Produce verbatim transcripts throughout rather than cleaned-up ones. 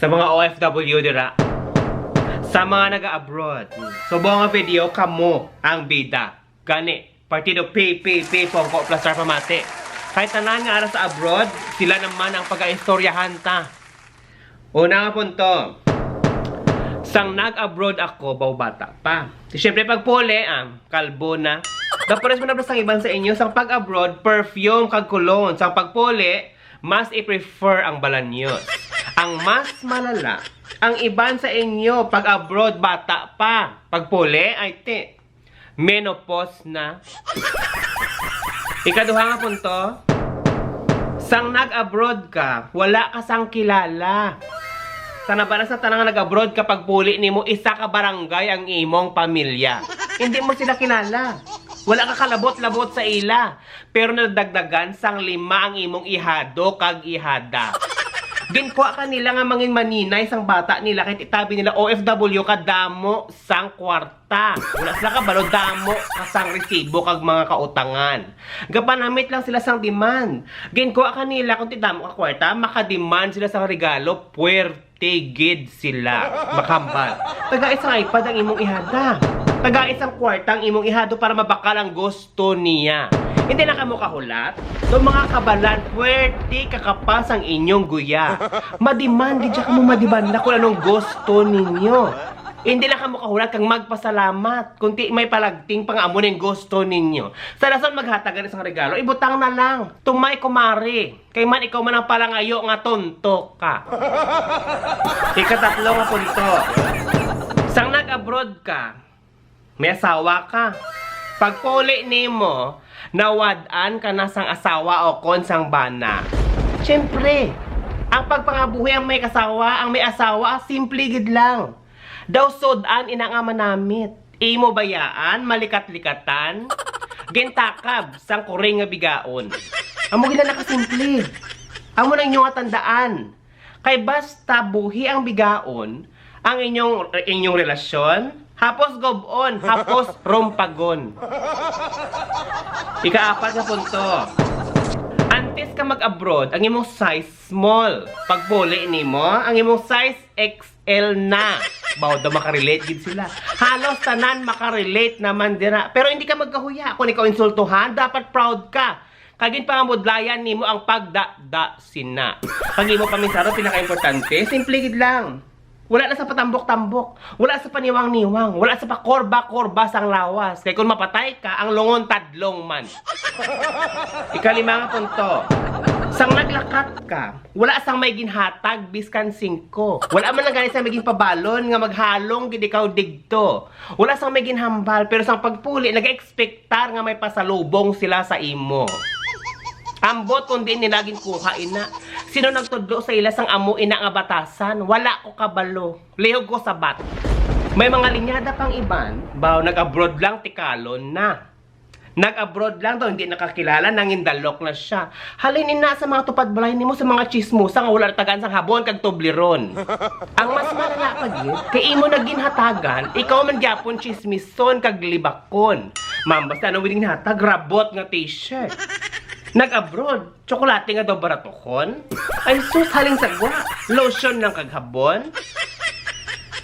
Sa mga O F W dira, sa mga naga-abroad, subong nga video, kamo ang bida. Gani, Partido P P P, Pongko Plastar Pamati. Kay tanan nga ara sa abroad, sila naman ang pagaistoryahan ta. Una nga punto, sang nag-abroad ako, baw bata pa. Siyempre, pagpuli, ah, kalbo na. Daw pares mo na ba sang iban sa inyo, sang pag-abroad, perfume kag cologne. Sang pagpuli, mas i-prefer ang balanyos. Ang mas malala, ang iban sa inyo, pag-abroad, bata pa. Pagpuli, ay ti, menopause na. Ikaduha nga punto, sang nag-abroad ka, wala ka sang kilala. Sa nabala sa tanan nga nag-abroad ka, pagpuli nimo, isa ka barangay ang imong pamilya. Hindi mo sila kilala. Wala ka kalabot-labot sa ila. Pero nadagdagan sang lima ang imong ihado kag ihada. Ginkuha ka nila nga mangin maninay sang bata nila, kay titabi nila O F W ka, damo sang kwarta. Wala sila kabalo, damo ka sang resibo kag mga kautangan. Gapanamit lang sila sang demand. Ginkuha ka nila kung ti damo ka kwarta, makademand sila sang regalo, puwerte gid sila. Makambal. Tagai sang iPad ang imong ihada. Tagai sang kwarta ang imong ihado para mabakal ang gusto niya. Hindi na kamo kahulat? So, mga kabalan, puwerte kakapal sang inyong guya. Mademand gid siya kamo madimanda kung anong gusto ninyo. Hindi na kamo kahulat kag magpasalamat kung ti may palagting pa nga amo ning gusto ninyo. Sa rason maghatag gani sang regalo, ibutang na lang. Tumay, kumare. Kay man ikaw man ang palangayo nga tonto ka. Ikatatlo nga punto. Sang nag-abroad ka, may asawa ka. Pagpuli nimo, nawad-an ka na sang asawa o kon sang bana. Siyempre, ang pagpangabuhi ang may kasawa, ang may asawa, simple gid lang. Daw sud-an ina nga manamit. Imo bayaan, malikat-likatan, gintakab sang kuring nga bigaon. Amo gid na nakasimple. Amo na inyo nga tandaan. Kay basta buhi ang bigaon, ang inyong, inyong relasyon, hapos gob-on, hapos rumpagon. Ikaapat nga punto. Antes ka mag-abroad, ang imong size small. Pagpuli nimo, ang imong size X L na. Baw daw makarelate gid sila. Halos tanan makarelate naman dira. Pero hindi ka magkahuya. Kung ikaw insultuhan, dapat proud ka. Kag ginpangabudlayan nimo ang pagdada sina. Kag imo paminsaro, pinakaimportante, simple gid lang. Wala na sa patambok-tambok, wala sa paniwang-niwang, wala sa pakorba-korba sang lawas. Kay kung mapatay ka, ang lungon tadlong man. Ikalima nga punto, sang naglakat ka, wala sang may ginhatag biskan singko. Wala man lang gani sang may ginpabalon nga maghalong gid ikaw digto. Wala sang may ginhambal, pero sang pagpuli, nag-expectar nga may pasalubong sila sa imo. Ambot kung diin nila ginkuha ina. Sino nagtudlo sa ila sang amo ina nga batasan? Wala ko kabalo. Lihog ko sabat. May mga linyada pang iban, baw nag-abroad lang, tikalon na. Nag-abroad lang daw, hindi nakakilala, nangindalok na siya. Halin ina sa mga tupad balay nimo, sa mga chismosa nga wala natagaan sang habon kag tubliron. Ang mas malala pa gid, kay imo na ginhatagan, ikaw man gyapon chismison kag libakon. Ma'am, basta ano, willing hatag, rabot nga t-shirt. Nag-abroad, tsokolate nga daw baratuhon? Ay sus, halin sa gwa, lotion lang kag habon?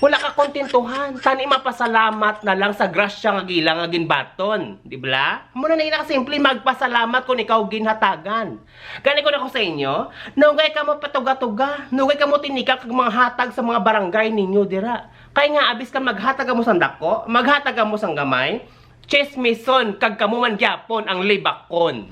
Wala ka kontentuhan, tani mapasalamat na lang sa grasya nga gila nga ginbaton, di bala? Amo na na ina kasimple, magpasalamat kung ikaw ginhatagan. Gani ko na ko sa inyo, nugay kamo patuga-tuga, nugay kamo tinika kag mga hatag sa mga barangay ninyo dira. Kay nga, abis kan maghatag kamo sang dako, maghatag kamo sang gamay, chismison kag kamo man gyapon ang libakon.